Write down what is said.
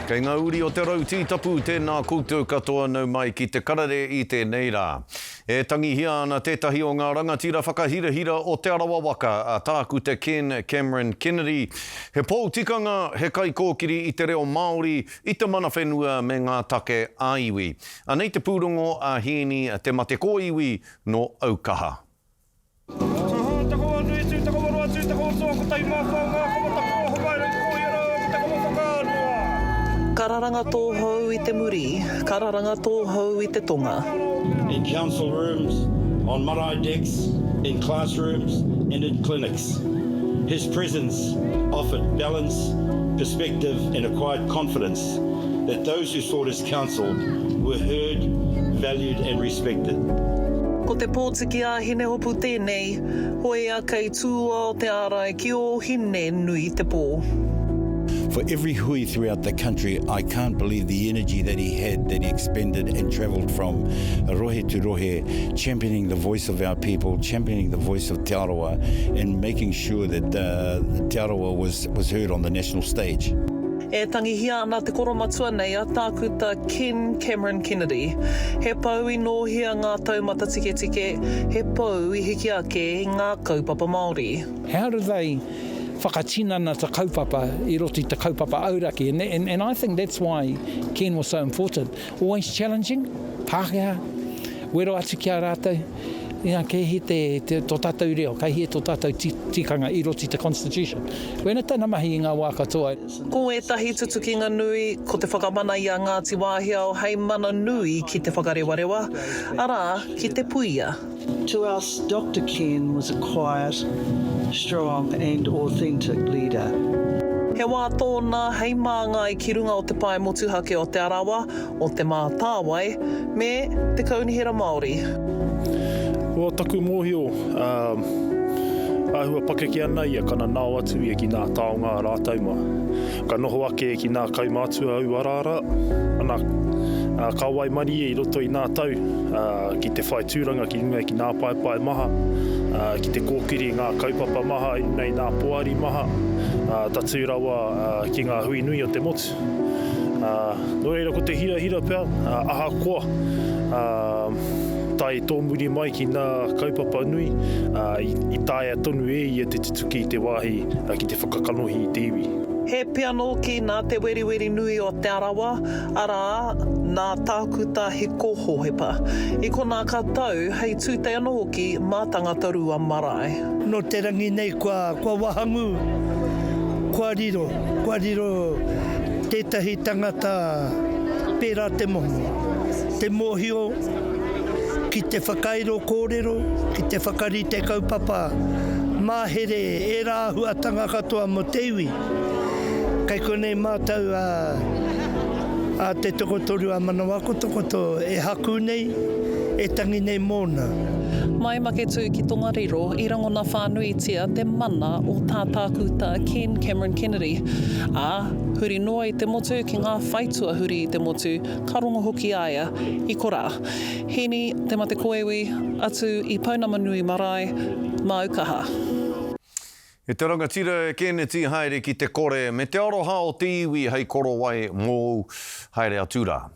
Kei ngā uri o Te Rau Tītapu, tēnā koutou katoa nau mai ki te karere i tēnei rā. E tangihia ana tētahi o ngā rangatira whakahirahira o Te Arawa waka, a Tākuta Ken Cameron Kennedy. He pou tikanga, he kaikōkiri i te reo Māori, i te mana whenua me ngā take ā-iwi. Anei te pūrongo a Hēni Te Matekōiwi nō Aukaha. Ka raranga tō hou i te muri, ka raranga tō hou i te tonga. In council rooms, on marae decks, in classrooms and in clinics, his presence offered balance, perspective and a quiet confidence that those who sought his counsel were heard, valued and respected. Ko te pōtiki a Hinehopu tēnei, hoea kei tūa o te ārai ki ō hine nui te pō. For every hui throughout the country, I can't believe the energy that he had, that he expended and travelled from rohe to rohe, championing the voice of our people, championing the voice of Te Arawa and making sure that Te Arawa was, was heard on the national stage. E tangihia ana te koromatua nei a Tākuta Ken Cameron Kennedy. He pou i nōhia ngā taumata tiketike, he pou i hiki ake i ngā kaupapa Māori. How do they whakatinana te kaupapa i roto i te kaupapa auraki and, and, and I think that's why Ken was so important. Always challenging, Pākehā, wero atu ki a rātou, Ina kei hea te, te, tō tātou reo, kei hea tō tātou tikanga i roto i te Constitution. Koina tana mahi i ngā wā katoa. Ko ētahi tutukinga nui, ko te whakamana i a Ngāti Wāhiao hei mana nui ki Te Whakarewarewa, arā, ki Te Puia. To us, Doctor Ken was a quiet, strong and authentic leader. He wā tōna hei māngai ki runga o te pae motuhake o Te Arawa, o Te Mātāwai, me Te Kaunihera Māori. Ko taku mōhio, āhua pakeke ana ia ka nanao atu ia ki nā taonga a rātou mā. Ka noho ake ki nā kaumātua aua rā rā, ana, ka waimarie i roto i nā tau ki te whai tūranga ki runga ki nā paepae maha, ki te kōkiri i ngā kaupapa maha i runga i nā poari maha, tatū rawa ki ngā hui nui o te motu. Nō reira ko te hirahira pea, ahakoa tae tōmuri mai ki ngā kaupapa nui, i taea tonu e ia te tutuki i te wāhi ki te whakakanohi i te iwi. He piano hoki nā te weriweri nui o Te Arawa, arā, nā Tākuta Hiko Hohepa. I konā ka tau hei tūtei anō hoki mā Tangatarua marae. Nō te rangi nei kua wahangū, kua riro, kua riro tētahi tangata pērā te momo, te mōhio ki te whakairo kōrero, ki te whakarite kaupapa mahere, ērā āhuatanga katoa mō te iwi. Kei konei mātou a, a Te Tokotoru a Manawakotokoto e hakū nei, e tangi nei mōna. Mai Maketū ki Tongariro i rangona whānuitia te mana o tā Tākuta Ken Cameron Kennedy, ā, huri noa i te motu ki ngā whaitua huri i te motu, ka rongo hoki a ia i korā. Hini, Te Mate Koewi, atu i Pounamanui Marae, māu kaha. E te rangatira e Kēneti haere ki te kore me te aroha o te iwi hei korowai mōu, haere atu rā.